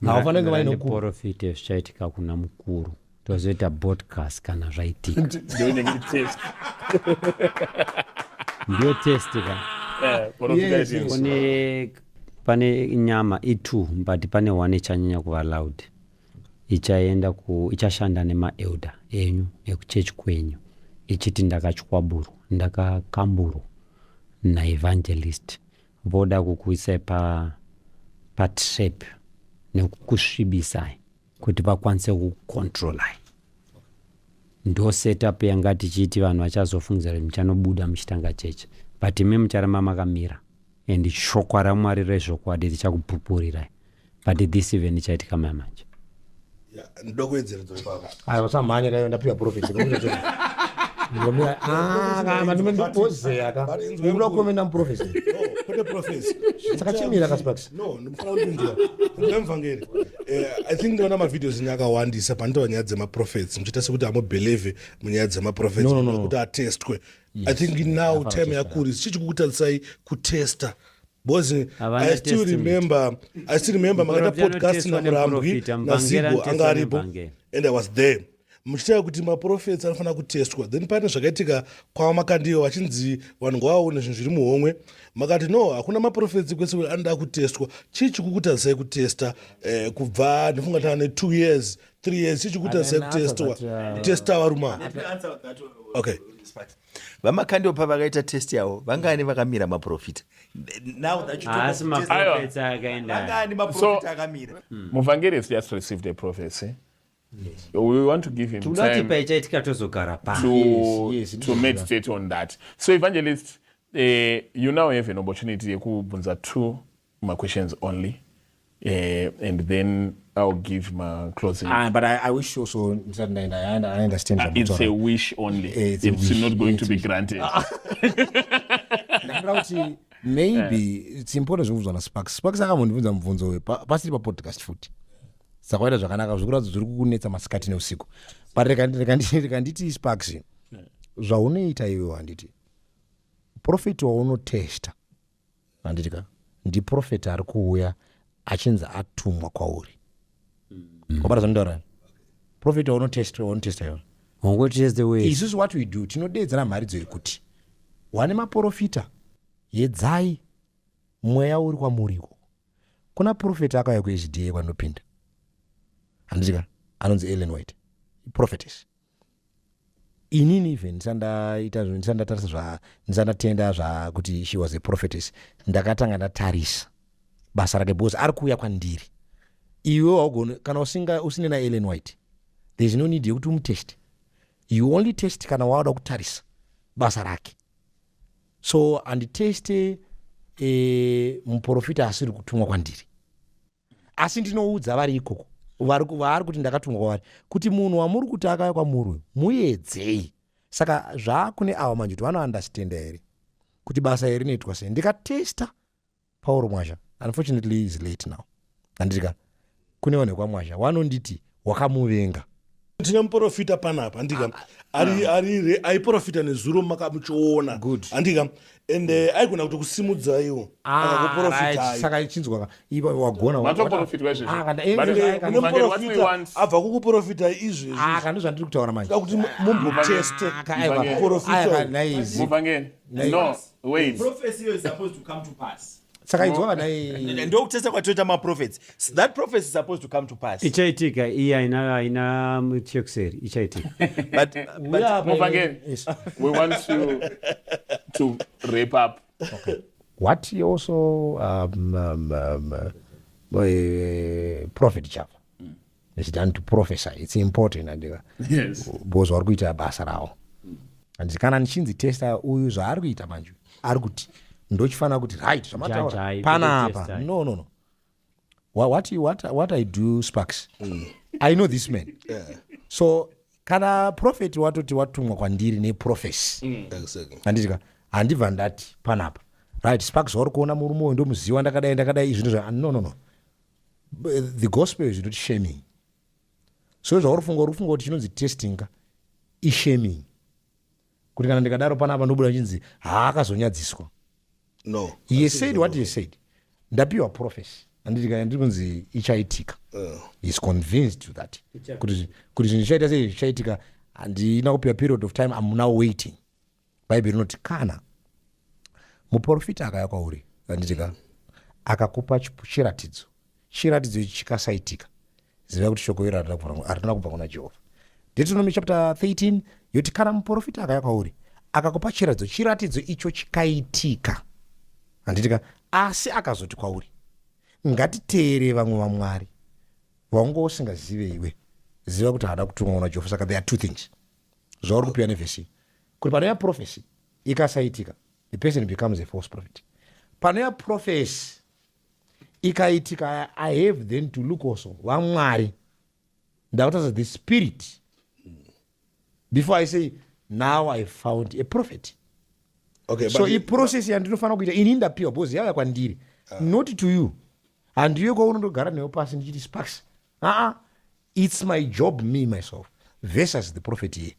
Havafaniri kunge vaine ukuru. Ndiprofite zvichaitika kuna mukuru, tozoita podcast kana zvaitika. Ndoinenge test. Ndiyo test ka. Profita. Yes, It is. yes. Pane nyama i2, but pane one ichanyanya kuva loud, ichaenda ku ichashanda nemaelder enyu ekuchechi kwenyu, ichiti ndakachwaburwa, ndakakamburwa naevangelist, voda kukuisai patrap nekukusvibisai kuti vakwanise kukucontrolai. Ndo setup yanga tichiti vanhu vachazofungidzira kuti muchanobuda muchitanga chechi, but imi mucharamba makamira and shoko raMwari rezvokwadi richakupupurirai. But this even ichaitika maya manje. Yeah, ndoda kuwedzeredza ipapo. Aiwa, usamhanya kayo, ndapiwa prophecy. Ndimbozeya ka. But inzwa Unoda mukuru. kukomenda muprophecy? No, kwete prophecy. Saka chimira kaSparks. No, ndimufana kundinzwa ndemvangeri. I think ndaona mavideos enyu akawandisa panotaura nyaya dzemaprophets, muchiita sekuti hamubelieve munyaya dzemaprophets. No, no, no, no. Kuti atestwe. I think now time yakuri chichi kukutarisai kutesta, because Havana I still testament. remember, I still remember makaita Muprofita podcast anotestwa naMurambwi nemuprofita, muvhangeri naZigo anotestwa anga aripo nemuvhangeri. and I was there muchitaura kuti maprophets anofanira kutestwa. Then pane zvakaitika kwamakandiwa, vachinzi vanhu ngavaone zvinhu zviri muhomwe, makati no, hakuna maprophets kwese anoda kutestwa. Chii chikukutarisai kutesta? Kubva ndifunga tava ne2 years, 3 years, chii chikukutarisai I can answer kutestwa, that, kutesta varume ava? Let me answer that, Okay. Sparks. VaMakandiwa pavakaita test yavo, vangani vakamira maprofita? Now that you talk Haasi of test- maprophets akaenda. Vangani maprofita akamira? Muvhangeri has just received a prophecy. We want to give him Toda kuti time paichaitika tozogara pa to, Yes, to meditate on that. So evangelist, you now have an opportunity yekubvunza two ma questions only, and then I'll give my closing. Ah, but I wish also ndisati ndaenda, I understand. It's a Zvamutaura. wish only. It's a It's wish. not going It's to be granted. Ndakuda kuti maybe it's important zvekubvunzwa naSparks. Sparks akambondibvunza mubvunzo uyu pasiri papodcast futi, saka waita zvakanaka, zvikuratidza zviri kukunetsa masikati neusiku. But reka nditi, Sparks, zvaunoita iwewo, handiti prophet waunotesta, handiti ka, ndiprophet ari kuuya achinzi atumwa kwauri. Wabata zvanotaura? Prophet waunotesta iwe Wongoteste way. Isusu what we do, tinodeedzera mharidzo yekuti wane maprofita, yedzai mweya uri kwamuriko. Kuna profeti akauya kuSDA kwanopinda, handiti ka, anonzi Ellen White, prophetess. Inini even ndisandaita, ndisandatarisa zva, ndisandatenda zvakuti she was a prophetess, ndakatanga ndatarisa basa rake, because ari kuuya kwandiri. Iwe haugoni kana usinga usine naEllen White, there is no need yekuti umuteste. You only test kana wauda kutarisa basa rake. So handiteste muprofita asiri kutumwa kwandiri, asi ndinoudza vari ikoko, vaari kuti ndakatumwa kwavari, kuti munhu wamuri kuti akauya kwamuri uyu, muedzei. Saka zvaakune ava manje kuti vanoundestanda here kuti basa iri rinoitwa sei. Ndikatesta Pauro Mwazha, unfortunately is late now, handiti ka, kune vanhu vekwaMwazha vanonditi wakamuvenga. Tine muprofita panapa, handika, ari aiprofita nezuro, makamuchiona. Good. Handika, and aigona kuti kusimudzaiwo Ah, right. akakuprofitai. Saka ichinzwa ka, ipa wagona. Matoprofitwa izvezvi. Ah, But Kune Muvhangeri, what we muprofita want- abva kukuprofitai izvezvi. Ah, kana ndozvandiri kutaura manje. Da kuti mumboteste Ah, aiwa. muprofita Aiwa, uyu. naizi. Muvhangeri, no, wait. Prophecy is supposed to come to pass. Saka inzwa vanai. Ndokutesta kwatoita maprophets. That prophecy is supposed to come to pass. Ichaitika iyi, haina chekuseri, ichaitika. But Muvhangeri, Yes. we want to wrap up. What also Prophet Java is done to prophesy, it's important, and because vari kuita basa ravo, handiti? Kana ndichinzi testa uyu, zvaari kuita manje, ari kuti ndochifanira kuti right zvamataura Jajai, panapa. testai. No. What I do, Sparks, I know this man. So kana prophet watoti watumwa kwandiri neprophecy, handiti ka, handibva ndati panapa, right, Sparks, wauri kuona murume uyu ndomuziva, ndakadai, ndakadai, izvi ndozva. No. The gospel is not shaming. So zvauri kufunga, uri kufunga kuti chinonzi testing ka ishaming, kuti kana ndikadaro panapa ndobuda chinzi haakazonyadziswa. No. He said what he said, ndapiwa prophecy. Handiti kana ndiri kunzi ichaitika, is convinced to that kuti zvinhu zvichaita sei, zvichaitika. Handina kupiwa period of time. I'm now waiting. Bhaibheri rinoti kana muprofita akauya kwauri, handitika, akakupa chiratidzo, chiratidzo ichi chikasaitika, ziva kuti shoko iro harina kubva kuna Jehovha. Deuteronomy chapter 13 yoti kana muprofita akauya kwauri, akakupa chiratidzo, chiratidzo icho chikaitika, handitika, asi akazoti kwauri, "Ngatiteere vamwe vamwari," vaunga usingazive iwe, ziva kuti haana kutumwa kuna Jehovha. Saka there are two things zvauri kupiwa nevhesi, kuti panouya prophecy ikasaitika, the person becomes a false prophet. Panouya prophecy ikaitika, I have then to look also vamwari, ndakutarisa the spirit before I say, "Now I found a prophet." So iprocess yandinofanira kuita ini ndapiwa, because yauya kwandiri, not to you. Handiyo kwaunondogara newe pasi ndichiti, "Sparks." Aa, it's my job, me myself versus the prophet here.